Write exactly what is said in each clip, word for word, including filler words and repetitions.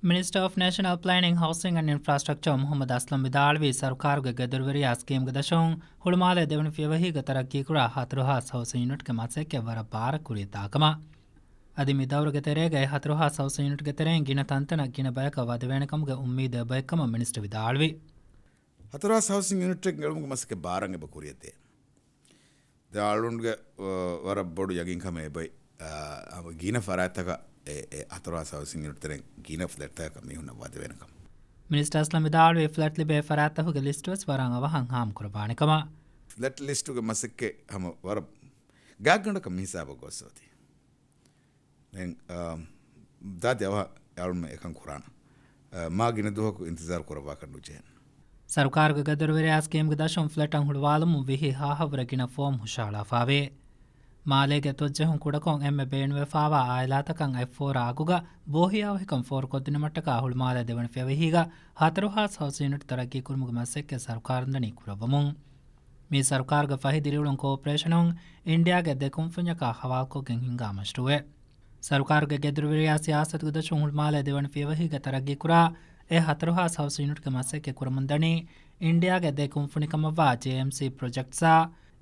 މިނިސްޓަރ އޮފް ނޭޝަނަލް ޕްލޭނިން، ހައުސިން އެންޑް އިންފްރާސްޓްރަކްޗަރ މުހައްމަދު އަސްލަމް ވިދާޅުވީ، ސަރުކާރުގެ ގެދޮރުވެރިޔާ ސްކީމްގެ ދަށުން ހުޅުމާލޭ ދެވަނަ ފިޔަވަހީގަ ތަރައްގީކުރާ ހަތަރު ހާސް ހައުސިން ޔުނިޓްގެ މަސައްކަތް ވަރަށް ބާރަށް ކުރިއަށް ދާކަމަށް. އަދި މި ދައުރުގެ ތެރޭގައި ހަތަރު ހާސް ހައުސިން ޔުނިޓްގެ ތެރެއިން ގިނަ ތަންތަނަށް ގިނަ ބަޔަކަށް ވަދެވޭނެކަމުގެ އުއްމީދު އެބައޮތްކަމަށް މިނިސްޓަރ ވިދާޅުވި. ހަތަރު ހާސް ހައުސިން ޔުނިޓެއް އެޅުމުގެ މަސައްކަތް ބާރަށް އެބަ ކުރިއަށްދޭ. ދެ އަޅުގަނޑުގެ، އަ، ވަރަށް ބޮޑު ޔަގީންކަމެއް އެބައި، އަ، ގިނަ ފަރާތްތަކަށް އެ، އެ ހަތަރު ހާސް ހައުސިން ޔުނިޓް ތެރެއިން ގިނަ ފްލެޓްތަކަކަށް މީހުންނަށް ވަދެވޭނެކަން. މިނިސްޓަރ އަސްލަމް ވިދާޅުވީ، ފްލެޓް ލިބޭ ފަރާތްތަކުގެ ލިސްޓުވެސް ވަރަށް އަވަހަށް ހާމަކުރައްވާނެކަމަށް. ފްލެޓް ލިސްޓުގެ މަސައްކަތް ހަމަ ވަރަށް ގާތްގަނޑަކަށް މި ހިސާބަށް ގޮސް އޮތީ. ދެން، އާ، ދާދި އަވަހަށް އަޅުމެ އެކަން ކުރާނަ. އާ، މާ ގިނަ ދުވަހަކު އިންތިޒާރު ކުރައްވާކަށް ނުޖެހޭނެ. ސަރުކާރުގެ ގެދޮރުވެރިޔާ ސްކީމްގެ ދަށުން ފްލެޓަށް ހުޅުވާލުމުން ވިހި ހާހަށްވުރެ ގިނަ ފޯމް ހުށަހަޅާފާވޭ. މާލޭގެ ތޮއްޖެހުން ކުޑަކޮށް އެންމެ ބޭނުންވެފާވާ އާއިލާތަކަށް އެއްފޯރާ އަގުގަ ބޯހިޔާވަހިކަން ފޯރުކޮށްދިނުމަށްޓަކާ ހުޅުމާލޭ ދެވަނަ ފިޔަވަހީގަ ހަތަރު ހާސް ހައުސިން ޔުނިޓް ތަރައްގީކުރުމުގެ މަސައްކަތް ސަރުކާރުން ދަނީ ކުރައްވަމުން. މި ސަރުކާރުގެ ފަހި ދިރިއުޅުން ކޯޕަރޭޝަނުން އިންޑިއާގެ ދެ ކުންފުންޏަކާ ހަވާލުކޮށްގެން ހިންގާ މަޝްރޫއެއް. ސަރުކާރުގެ ގެދޮރުވެރިޔާ ސިޔާސަތުގެ ދަށުން ހުޅުމާލޭ ދެވަނަ ފިޔަވަހީގަ ތަރައްގީކުރާ އެ ހަތަރު ހާސް ހައުސިން ޔުނިޓްގެ މަސައްކަތް ކުރަމުންދަނީ އިންޑިއާގެ ދެ ކުންފުނިކަމަށްވާ ޖޭއެމްސީ ޕްރޮޖެކްޓްސްއާ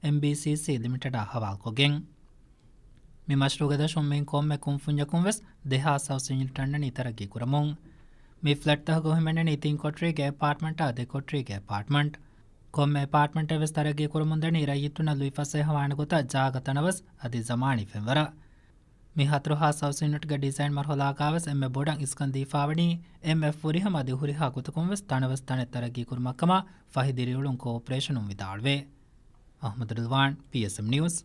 އެމްބީސީސީ ލިމިޓެޑާ ހަވާލުކޮށްގެން. މި މަޝްރޫއުގެ ދަށުން މިން ކޮންމެ ކުންފުންޏަކުން ވެސް ދެ ހާސް ހައުސިން ޔުނިޓް އަންނަނީ ތަރައްގީ ކުރަމުން. މި ފްލެޓްތަކުގަ ހިމެނެނީ ތިން ކޮޓަރީގެ އެޕާޓްމަންޓާ ދެ ކޮޓަރީގެ އެޕާޓްމަންޓް. ކޮންމެ އެޕާޓްމަންޓެއް ވެސް ތަރައްގީ ކުރަމުންދަނީ ރައްޔިތުންނަށް ލުއިފަސޭހަވާނެ ގޮތަށް ޖާގަ ތަނަވަސް އަދި ޒަމާނީ ފެންވަރަށް. މި ހަތަރު ހާސް ހައުސިން ޔުނިޓްގެ ޑިޒައިން މަރުހަލާގާވެސް އެންމެ ބޮޑަށް އިސްކަން ދީފާވަނީ އެމްއެފް ފުރިހަމަ އަދި ހުރިހާ ގޮތަކުން ވެސް ތަނަވަސް ތަނެއް ތަރައްގީ ކުރުމަށްކަމަށް ފަހި ދިރިއުޅުން ކޯޕަރޭޝަނުން ވިދާޅުވޭ. އަޙްމަދު ރިޟްވާން، ޕީއެސްއެމް ނިއުސް.